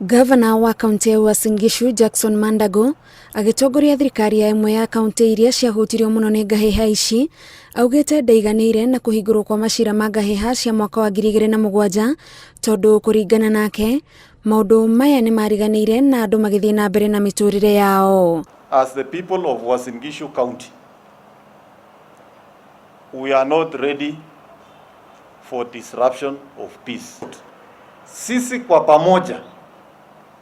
Gavana wa kaunti ya Uasin Gishu Jackson Mandago agĩtongoria thirikari ya ĩmwe ya kaunti iria ciahutirio mũno nĩ ngahĩha ici augĩte ndaiganĩire na kũhingũrwo kwa macira ma ngahĩha cia mwaka wa 2007 tondũ kũringana nake maũndũ maya nĩ mariganĩire na andũ magĩthiĩ na mbere na mĩtũrĩre yao. As the people of Uasin Gishu County, we are not ready for disruption of peace. Sisi kwa pamoja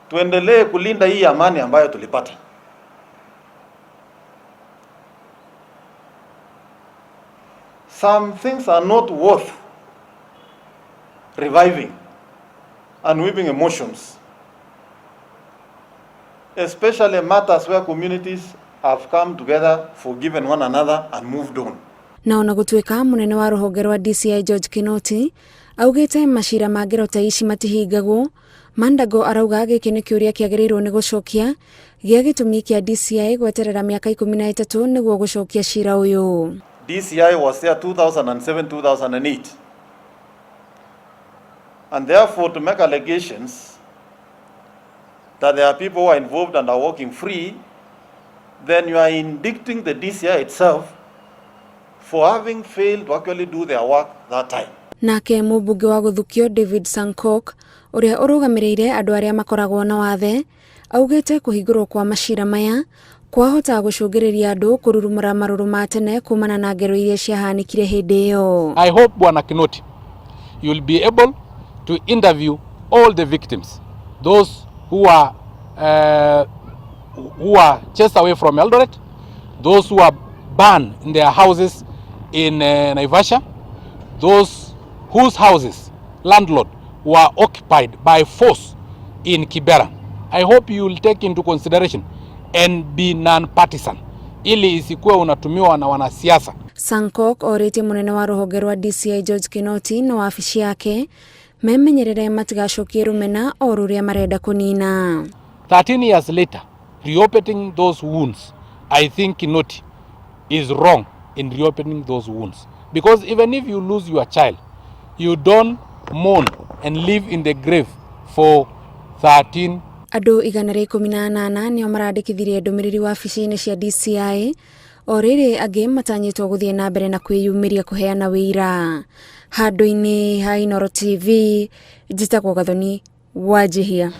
tuendelee kulinda hii amani ambayo tulipata. Some things are not worth reviving and whipping emotions, especially matters where communities have come together, forgiven one another and moved on. Na ona gũtuĩka mũnene wa rũhonge rwa DCI George Kinoti augĩte macira ma ngero ta ici matihingagwo, Mandago arauga gĩkĩ nĩ kĩũria kĩagĩrĩirwo nĩ gũcokia gĩa gĩtũmi kĩa DCI gweterera mĩaka 13 nĩguo gũcokia cira ũyũ. DCI was there 2007, 2008. And therefore to make allegations that there are people who are involved and are walking free, then you are indicting the DCI itself for having failed to actually do their work that time. Nake mũmbunge wa gũthukio David Sankok ũrĩa ũrũgamĩrĩire andũ arĩa makoragwo na wathe augĩte kũhingũrwo kwa macira maya kwahota gũcũngĩrĩria andũ kũrurumũra marũrũ ma tene kumana na ngero iria ciahanĩkire hĩndĩ ĩyo. I hope Bwana Kinoti you'll be able to interview all the victims, those who are chased away from Eldoret, those who are burned in their houses in Naivasha, those whose houses, landlord, were occupied by force in Kibera. I hope you will take into consideration and be non-partisan, ili isikuwe unatumiwa na wanasiasa. Sankok orĩtie mũnene wa rũhonge rwa DCI George Kinoti na wabici yake memenyerere matigacokie rũmena o rũrĩa marenda kũnina. 13 years later, reopening those wounds, I think Kinoti is wrong in reopening those wounds. Because even if you lose your child, you don't mourn and live in the grave for 13. Andũ 118 nĩo marandĩkithirie ndũmĩrĩri wabici-inĩ cia DCI o rĩrĩ angĩ matanyĩtwo gũthiĩ na mbere na kwĩyumĩria kũheana wĩira. Handũ-inĩ ha Inooro TV, njĩtagwo Gathoni Wanjihia.